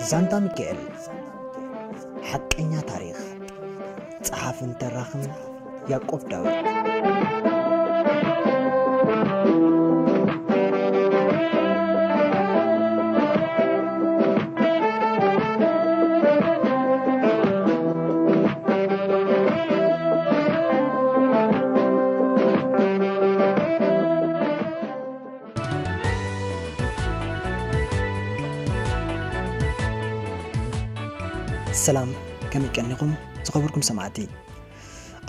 ዛንታ ሚካኤል፣ ሓቀኛ ታሪኽ። ጸሓፍን ተራኽን ያዕቆብ ዳዊት። ሰላም፣ ከመይ ቀኒኹም ዝኸበርኩም ሰማዕቲ?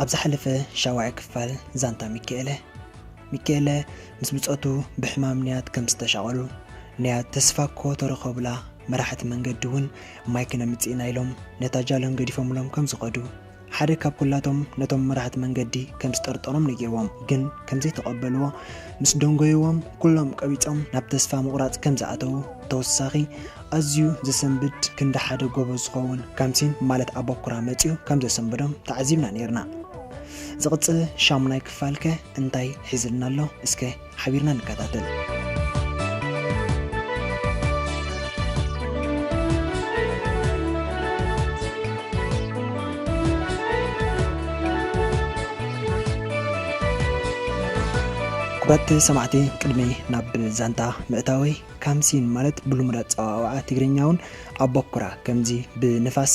ኣብ ዝሓለፈ ሻውዓይ ክፋል ዛንታ ሚካኤለ፣ ሚካኤለ ምስ ብጾቱ ብሕማም ንያት ከም ዝተሻቐሉ፣ ንያት ተስፋ እኮ ተረኸቡላ፣ መራሕቲ መንገዲ እውን ማይ ክነምጽእ ኢና ኢሎም ነታ ጃሎን ገዲፎምሎም ከም ዝኸዱ፣ ሓደ ካብ ኩላቶም ነቶም መራሕቲ መንገዲ ከም ዝጠርጠሮም ነጊርዎም፣ ግን ከም ዘይተቐበልዎ ምስ ደንጎይዎም፣ ኩሎም ቀቢጾም ናብ ተስፋ ምቑራጽ ከም ዝኣተዉ፣ ተወሳኺ ኣዝዩ ዘሰንብድ ክንዲ ሓደ ጎቦ ዝኸውን ካምሲን ማለት ኣቦኩራ መጺኡ ከም ዘሰንበዶም ተዓዚብና ነይርና። ዝቕጽል ሻሙናይ ክፋልከ እንታይ ሒዝልና ኣሎ? እስከ ሓቢርና ንከታተል። ክቡራት ሰማዕቲ፣ ቅድሚ ናብ ዛንታ ምእታወይ፣ ካምሲን ማለት ብልሙድ ኣጸዋውዓ ትግርኛ እውን ኣቦኩራ፣ ከምዚ ብንፋስ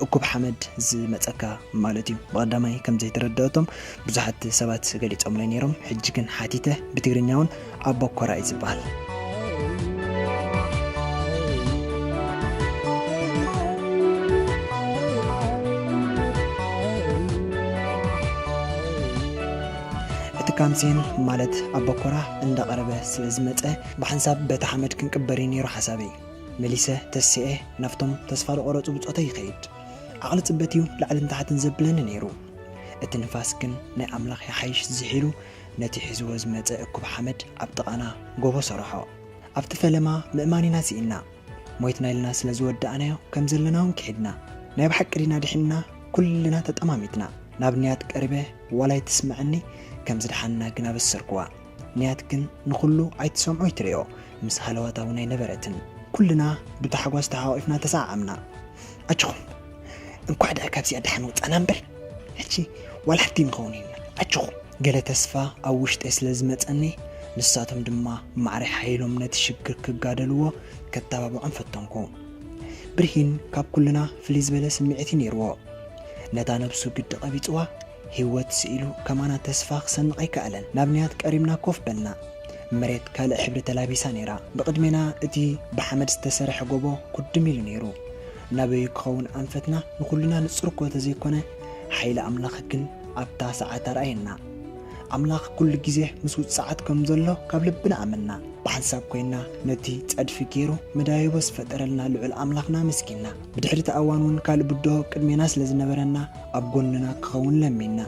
እኩብ ሓመድ ዝመጸካ ማለት እዩ። ብቐዳማይ ከም ዘይተረድኦቶም ብዙሓት ሰባት ገሊጾምለይ ነይሮም። ሕጂ ግን ሓቲተ፣ ብትግርኛ እውን ኣቦኮራ እዩ ዝበሃል። እቲ ካምሴን ማለት ኣቦኮራ እንዳቐረበ ስለ ዝመጸ፣ ብሓንሳብ በቲ ሓመድ ክንቅበር እዩ ነይሩ ሓሳበይ። መሊሰ ተሲኤ ናብቶም ተስፋ ዝቖረጹ ብጾተይ ይኸይድ። ዓቕሊ ጽበት እዩ ላዕልን ታሕትን ዘብለኒ ነይሩ። እቲ ንፋስ ግን ናይ ኣምላኽ ይሓይሽ ዝሒሉ ነቲ ሒዝዎ ዝመጸ እኩብ ሓመድ ኣብ ጥቓና ጎቦ ሰርሖ። ኣብቲ ፈለማ ምእማን ኢና ስኢንና። ሞይትና ኢልና ስለ ዝወዳእናዮ ከም ዘለና እውን ክሒድና። ናይ ብሓቂ ዲና ድሒንና? ኩልና ተጠማሚትና። ናብ ንያት ቀሪበ ዋላ ኣይትስምዐኒ ከም ዝደሓንና ግን ኣበሰርክዋ። ንያት ግን ንኹሉ ኣይትሰምዖ ኣይትርእዮ፣ ምስ ሃለዋታ እውን ኣይነበረትን። ኩልና ብታሕጓስ ተሓቋቒፍና ተሰዓዓምና። ኣጆኹም፣ እንኳዕ ደኣ ካብዚኣ ደሓን ወጻና እምበር፣ ሕጂ ዋላ ሓንቲ ንኸውን ኢና። ኣጆኹም። ገለ ተስፋ ኣብ ውሽጠይ ስለ ዝመጸኒ፣ ንሳቶም ድማ ማዕረ ሓይሎም ነቲ ሽግር ክጋደልዎ ከተባብዖም ፈተንኩ። ብርሂን ካብ ኩልና ፍልይ ዝበለ ስምዒት እዩ ነይርዎ። ነታ ነብሱ ግዲ ቀቢጽዋ፣ ህይወት ስኢሉ ከማና ተስፋ ክሰንቕ ኣይከኣለን። ናብ ንያት ቀሪብና ኮፍ በልና። መሬት ካልእ ሕብሪ ተላቢሳ ነይራ። ብቕድሜና እቲ ብሓመድ ዝተሰርሐ ጎቦ ኩድም ኢሉ ነይሩ። ናበዩ ክኸውን ኣንፈትና ንኹልና ንጹር እኮ ተዘይኮነ፣ ሓይሊ ኣምላኽ ግን ኣብታ ሰዓት ኣርኣየና። ኣምላኽ ኩሉ ግዜ ምስ ውጽዓት ከም ዘሎ ካብ ልብና ኣመንና። ብሓንሳብ ኮይና ነቲ ጸድፊ ገይሩ መዳይቦ ዝፈጠረልና ልዑል ኣምላኽና ኣመስጊንና። ብድሕሪ እቲ ኣዋን እውን ካልእ ብድሆ ቅድሜና ስለ ዝነበረና ኣብ ጎንና ክኸውን ለሚንና።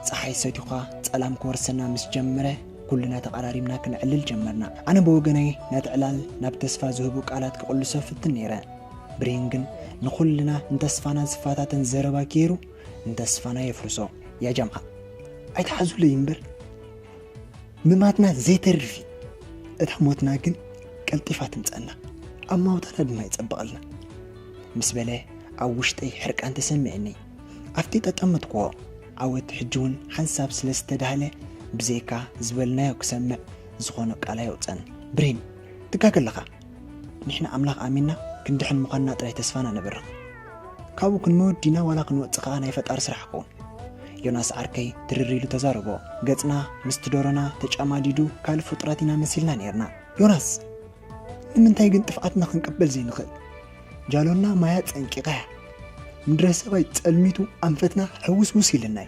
ጸሓይ ሰቲኳ ጸላም ክወርሰና ምስ ጀመረ፣ ኩልና ተቐራሪብና ክንዕልል ጀመርና። ኣነ ብወገነይ ነቲ ዕላል ናብ ተስፋ ዝህቡ ቃላት ክቕልሶ ፍትን ነይረ። ብሬን ግን ንኹልና ንተስፋና ዝፈታተን ዘረባ ገይሩ ንተስፋና የፍርሶ። ያ ጀምዓ፣ ኣይትሓዙለይ እምበር፣ ምማትና ዘይተርፍ እዩ። እታ ሞትና ግን ቀልጢፋ ትምጸና፣ ኣማውታና ድማ ይጸብቐልና ምስ በለ ኣብ ውሽጠይ ሕርቃን ተሰሚዕኒ። ኣብቲ ጠጠመትክዎ። ዓወት ሕጂ እውን ሓንሳብ ስለ ዝተዳህለ ብዘይካ ዝበልናዮ ክሰምዕ ዝኾነ ቃል ኣየውጸን። ብሬን፣ ትጋገ ኣለኻ። ንሕና ኣምላኽ ኣሚንና ክንድሕን ምዃንና ጥራይ ተስፋና ነበርኽ። ካብኡ ክንመውት ዲና ዋላ ክንወጽእ ከኣ ናይ ፈጣሪ ስራሕ ክኸውን። ዮናስ ዓርከይ ትርር ኢሉ ተዛረቦ። ገጽና ምስቲ ደሮና ተጫማዲዱ ካልእ ፍጡራት ኢና መሲልና ነይርና። ዮናስ፣ ንምንታይ ግን ጥፍኣትና ክንቅበል ዘይንኽእል? ጃሎና ማያ ጸንቂቓ እያ። ምድረ ሰባይ ጸልሚቱ ኣንፈትና ሕውስውስ ኢልናይ።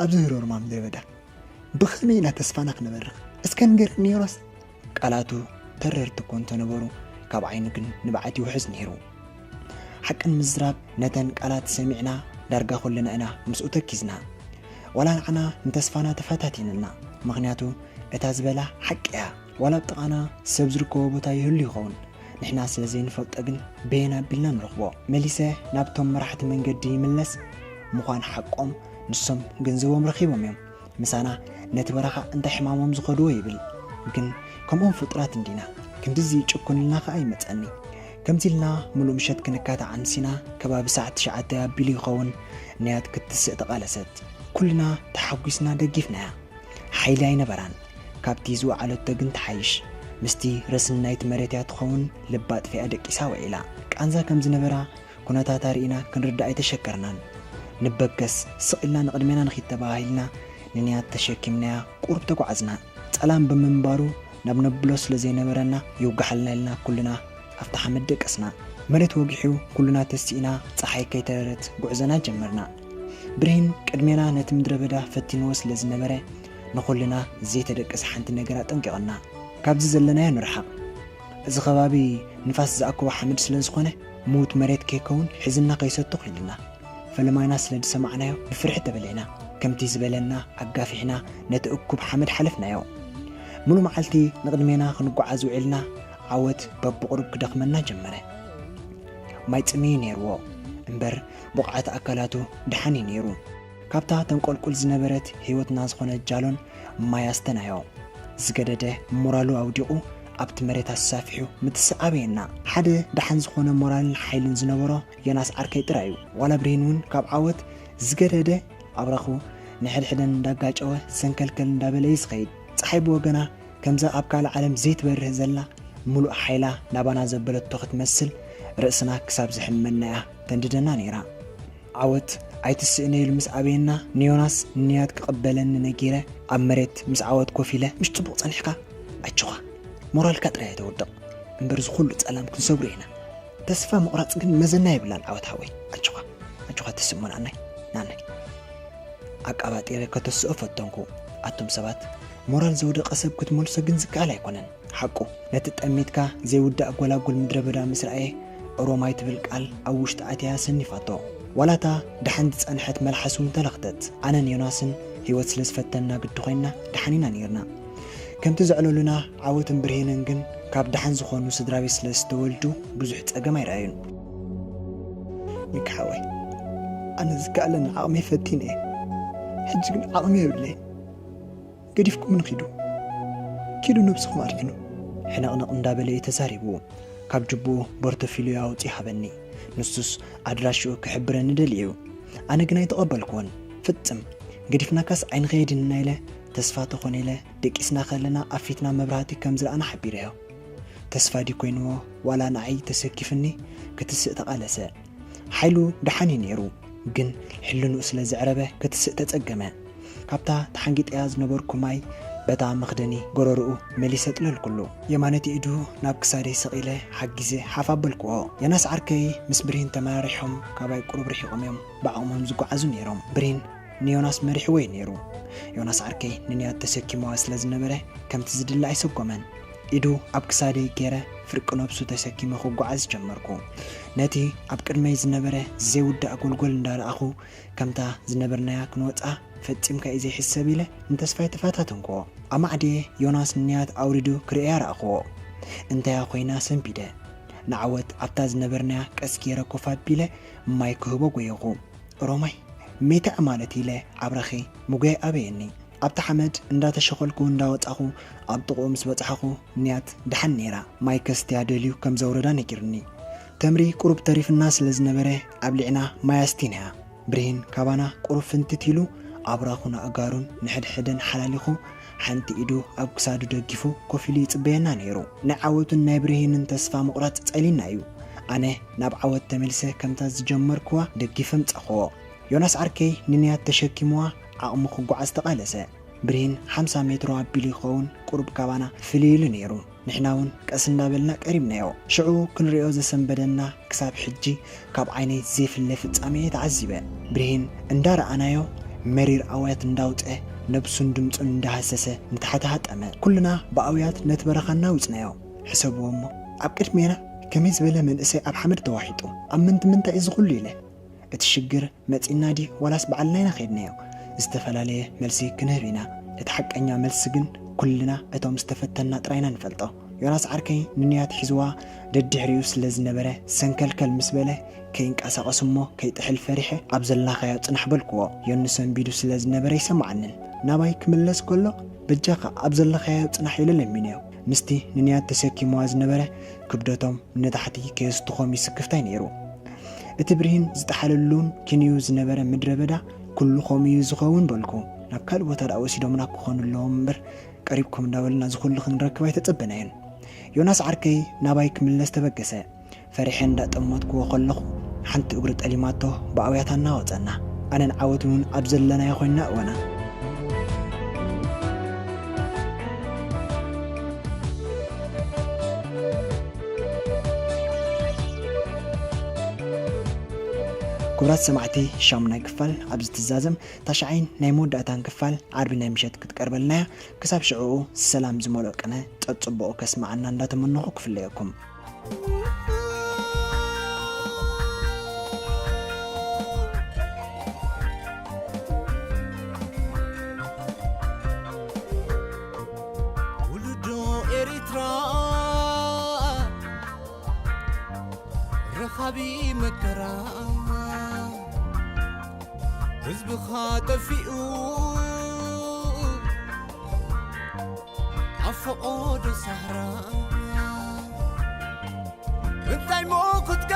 ኣብዚ ህሮርማ ምድረ በዳ ብኸመይ ኢና ተስፋና ክነበርኽ? እስከ ንገረኒ ዮናስ። ቃላቱ ተረርቲ እኮ እንተነበሩ፣ ካብ ዓይኑ ግን ንብዓት ይውሕዝ ነይሩ። ሓቂ ንምዝራብ ነተን ቃላት ሰሚዕና ዳርጋ ኩልና ኢና ምስኡ ተኪዝና። ዋላ ንዓና ንተስፋና ተፈታቲንና። ምኽንያቱ እታ ዝበላ ሓቂ እያ። ዋላ ኣብ ጥቓና ሰብ ዝርከቦ ቦታ ይህሉ ይኸውን። ንሕና ስለ ዘይንፈልጦ ግን በየን ኣቢልና ንረኽቦ? መሊሰ ናብቶም መራሕቲ መንገዲ ይምለስ። ምዃን ሓቆም ንሶም ገንዘቦም ረኺቦም እዮም። ምሳና ነቲ በረኻ እንታይ ሕማሞም ዝኸድዎ ይብል። ግን ከምኦም ፍጡራት እንዲና፣ ክንድዚ ይጭኩንልና ከኣ ይመጸኒ። ከምዚ ኢልና ምሉእ ምሸት ክንካታዕ ኣምሲና፣ ከባቢ ሰዓት ትሽዓተ ኣቢሉ ይኸውን፣ ንያት ክትስእ ተቓለሰት። ኩልና ተሓጒስና ደጊፍናያ። ሓይሊ ኣይነበራን። ካብቲ ዝወዓለቶ ግን ትሓይሽ። ምስቲ ረስኒ ናይቲ መሬት እያ ትኸውን፣ ልባ ኣጥፊኣ ደቂሳ ውዒላ። ቃንዛ ከም ዝነበራ ኩነታታ ርኢና ክንርዳእ ኣይተሸገርናን። ንበገስ ስቕ ኢልና ንቕድሜና ንኺድ ተባሂልና ንንያት ተሸኪምናያ ቁሩብ ተጓዓዝና። ጸላም ብምንባሩ ናብ ነብሎ ስለ ዘይነበረና ይውጋሓልና ኢልና ኩልና ኣብቲ ሓመድ ደቀስና። መሬት ወጊሑ ኩልና ተሲእና ጸሓይ ከይተረረት ጉዕዞና ጀመርና። ብርሂን ቅድሜና ነቲ ምድረ በዳ ፈቲንዎ ስለ ዝነበረ ንኹልና ዘይተደቅስ ሓንቲ ነገር ኣጠንቂቐና። ካብዚ ዘለናዮ ንርሓቕ። እዚ ከባቢ ንፋስ ዝኣክቦ ሓመድ ስለ ዝኾነ ምዉት መሬት ከይከውን ሕዝና ከይሰትኹ ኢልና። ፈለማይና ስለ ዝሰማዕናዮ ብፍርሒ ተበለይና። ከምቲ ዝበለና ኣጋፊሕና ነቲ እኩብ ሓመድ ሓለፍናዮ። ምሉ መዓልቲ ንቕድሜና ክንጓዓዝ ውዒልና ዓወት በብቑሩብ ክደኽመና ጀመረ። ማይ ጽምኢ ነይርዎ እምበር ብቕዓት ኣካላቱ ደሓን እዩ ነይሩ። ካብታ ተንቆልቁል ዝነበረት ህይወትና ዝኾነ ጃሎን ማይ ኣስተናዮ። ዝገደደ ሞራሉ ኣውዲቑ ኣብቲ መሬት ኣሳፊሑ ምትስእ ኣበየና። ሓደ ደሓን ዝኾነ ሞራልን ሓይልን ዝነበሮ ዮናስ ዓርከይ ጥራይ እዩ። ዋላ ብርሂን እውን ካብ ዓወት ዝገደደ ኣብራኹ ንሕድሕደን እንዳጋጨወ ሰንከልከል እንዳበለ እዩ ዝኸይድ። ፀሓይ ብወገና ከምዛ ኣብ ካልእ ዓለም ዘይትበርህ ዘላ ምሉእ ሓይላ ናባና ዘበለቶ ክትመስል ርእስና ክሳብ ዘሕመና እያ ተንድደና ነይራ። ዓወት ኣይትስእነ ኢሉ ምስ ኣበየና ንዮናስ ንያት ክቕበለኒ ነጊረ ኣብ መሬት ምስ ዓወት ኮፍ ኢለ፣ "ምሽ ጽቡቕ ጸኒሕካ? ኣጆኻ፣ ሞራልካ ጥራይ ኣይተውድቕ እምበር እዚ ኩሉ ጸላም ክንሰብሮ ኢና። ተስፋ ምቑራጽ ግን መዘና የብላን ዓወት ሓወይ። ኣጆኻ፣ ኣጆኻ ተስእሞ ንኣናይ፣ ንኣናይ።" ኣቃባጢረ ከተስኦ ፈተንኩ። ኣቱም ሰባት፣ ሞራል ዘውደቐ ሰብ ክትመልሶ ግን ዝከኣል ኣይኮነን። ሓቁ፣ ነቲ ጠሚትካ ዘይውዳእ ጎላጉል ምድረ በዳ ምስ ረኣየ፣ ኦሮማይ ትብል ቃል ኣብ ውሽጢ ኣትያ ሰኒፋቶ። ዋላታ ደሓን ዝጸንሐት መልሓስ እውን ተለኽተት። ኣነን ዮናስን ህይወት ስለ ዝፈተና ግዲ ኮይንና ደሓን ኢና ነይርና። ከምቲ ዘዕለሉና ዓወትን ብርሂንን ግን ካብ ደሓን ዝኾኑ ስድራ ቤት ስለ ዝተወልዱ ብዙሕ ጸገም ኣይረኣዩን። ሚኪ ሓወይ፣ ኣነ ዝከኣለኒ ዓቕመይ ፈቲነ እየ። ሕጂ ግን ዓቕሚ የብለይ። ገዲፍኩምኒ ኪዱ። ኪዱ ነብስኹም ኣድሕኑ። ሕነቕነቕ እንዳበለ እዩ ተዛሪቡ። ካብ ጅቡኡ ቦርቶፊልዮ ኣውጺኡ ሃበኒ። ንሱስ ኣድራሽኡ ክሕብረኒ ደልዩ እዩ። ኣነ ግን ኣይተቐበልኩዎን። ፍጽም። ገዲፍናካስ ኣይንኸይድን ኢና ኢለ ተስፋ ተኾነ ኢለ ደቂስና ከለና ኣብ ፊትና መብራህቲ ከም ዝረኣና ሓቢረዮ። ተስፋ ድዩ ኮይንዎ ዋላ ንዓይ ተሰኪፍኒ ክትስእ ተቓለሰ። ሓይሉ ደሓን እዩ ነይሩ፣ ግን ሕልንኡ ስለ ዘዕረበ ክትስእ ተጸገመ። ካብታ ተሓንጊጠያ ዝነበርኩ ማይ በታ መኽደኒ ጎረርኡ መሊሰ ጥለልኩሉ። የማነይቲ ኢዱ ናብ ክሳደይ ሰቒለ ሓጊዘ ሓፍ ኣበልክዎ። ዮናስ ዓርከይ ምስ ብርሂን ተመራሪሖም ካባይ ቁሩብ ርሒቖም እዮም ብዓቕሞም ዝጓዓዙ ነይሮም። ብርሂን ንዮናስ መሪሕዎ እዩ ነይሩ። ዮናስ ዓርከይ ንንያት ተሰኪምዋ ስለ ዝነበረ ከምቲ ዝድለ ኣይሰጎመን። ኢዱ ኣብ ክሳደይ ገይረ ፍርቂ ነብሱ ተሰኪመ ክጓዓዝ ጀመርኩ። ነቲ ኣብ ቅድመይ ዝነበረ ዘይውዳእ ጎልጎል እንዳረኣኹ ከምታ ዝነበርናያ ክንወጻ ፈጺምካ እዩ ዘይሕሰብ ኢለ ንተስፋይ ተፈታተንክዎ። ኣማዕድየ ዮናስ ንንያት ኣውሪዱ ክርእያ ረኣኽዎ። እንታያ ኮይና ሰንቢደ። ንዓወት ኣብታ ዝነበርናያ ቀስ ገይረ ኮፍ ኣቢለ ማይ ክህቦ ጎየኹ። ኦሮማይ፣ ሜታ ማለት ኢለ ኣብረኺ ምጉያይ ኣበየኒ። ኣብቲ ሓመድ እንዳተሸኸልኩ እንዳወጻኹ ኣብ ጥቕኡ ምስ በጻሕኹ ንያት ደሓን ነይራ። ማይ ከስትያ ደልዩ ከም ዘውረዳ ነጊርኒ። ተምሪ ቁሩብ ተሪፍና ስለ ዝነበረ ኣብሊዕና ማይ ኣስቲናያ። ብርሂን ካባና ቁሩብ ፍንትት ኢሉ ኣብራኹን ኣእጋሩን ንሕድሕደን ሓላሊኹ ሓንቲ ኢዱ ኣብ ክሳዱ ደጊፉ ኮፍ ኢሉ ይጽበየና ነይሩ። ናይ ዓወቱን ናይ ብርሂንን ተስፋ ምቑራጽ ጸሊና እዩ። ኣነ ናብ ዓወት ተመሊሰ ከምታ ዝጀመርክዋ ደጊፈ ምጻኽዎ። ዮናስ ዓርከይ ንንያት ተሸኪምዋ ዓቕሙ ክጓዓዝ ተቓለሰ። ብርሂን ሓምሳ ሜትሮ ኣቢሉ ይኸውን ቁሩብ ካባና ፍልይ ኢሉ ነይሩ። ንሕና እውን ቀስ እንዳበልና ቀሪብናዮ። ሽዑ ክንሪኦ ዘሰንበደና ክሳብ ሕጂ ካብ ዓይነይ ዘይፍለ ፍጻሜ እየ ተዓዚበ። ብርሂን እንዳረኣናዮ መሪር ኣውያት እንዳውጸ ነብሱን ድምጹን እንዳሃሰሰ ንታሕቲ ሃጠመ። ኩልና ብኣውያት ነቲ በረኻ እናውጽናዮ። ሕሰብዎ እሞ ኣብ ቅድሜና ከመይ ዝበለ መንእሰይ ኣብ ሓመድ ተዋሒጡ። ኣብ ምንቲ ምንታይ እዚ ኩሉ ኢለ እቲ ሽግር መጺና ድዩ ዋላስ ባዕልና ኢና ከይድናዮ? ዝተፈላለየ መልሲ ክንህብ ኢና። እቲ ሓቀኛ መልሲ ግን ኩልና እቶም ዝተፈተና ጥራይ ኢና ንፈልጦ። ዮናስ ዓርከይ ንንያት ሒዝዋ ደድሕሪኡ ስለ ዝነበረ ሰንከልከል ምስ በለ ከይንቀሳቐስ እሞ ከይጥሕል ፈሪሐ ኣብ ዘለናኻዮ ጽናሕ በልክዎ። ዮኒ ሰንቢዱ ስለ ዝነበረ ኣይሰማዓንን። ናባይ ክምለስ ከሎ በጃኻ ኣብ ዘለኻዮ ጽናሕ ኢለ ለሚነዮ። ምስቲ ንንያት ተሰኪምዋ ዝነበረ ክብደቶም ንታሕቲ ከየስትኾም ይስክፍታይ ነይሩ። እቲ ብርሂን ዝጠሓለሉን ኪንዩ ዝነበረ ምድረ በዳ ኩሉ ከምኡ እዩ ዝኸውን በልኩ። ናብ ካልእ ቦታ ደኣ ወሲዶምና ክኾኑ ኣለዎም እምበር ቀሪብኩም እንዳበልና ዝኹሉ ክንረክብ ኣይተጸበናዮን። ዮናስ ዓርከይ ናባይ ክምለስ ተበገሰ። ፈሪሐ እንዳጠመትክዎ ከለኹ ሓንቲ እግሩ ጠሊማቶ ብኣውያታ እናወጸና ኣነን ዓወትን እውን ኣብ ዘለናዮ ኮይንና እወና። ክቡራት ሰማዕቲ ሻሙናይ ክፋል ኣብዚ ትዛዘም። ታሽዓይን ናይ መወዳእታን ክፋል ዓርቢ ናይ ምሸት ክትቀርበልና እያ። ክሳብ ሽዕኡ ሰላም ዝመልኦ ቅነ ጸጽብቑ ከስምዓና እንዳተመነኹ ክፍለየኩም። ውሉዶ ኤሪትራ ረኻቢ መከራ ህዝብኻ ጠፊኡ ኣብ ፈቖዶ ሳህራ እንታይ ሞ ክትከ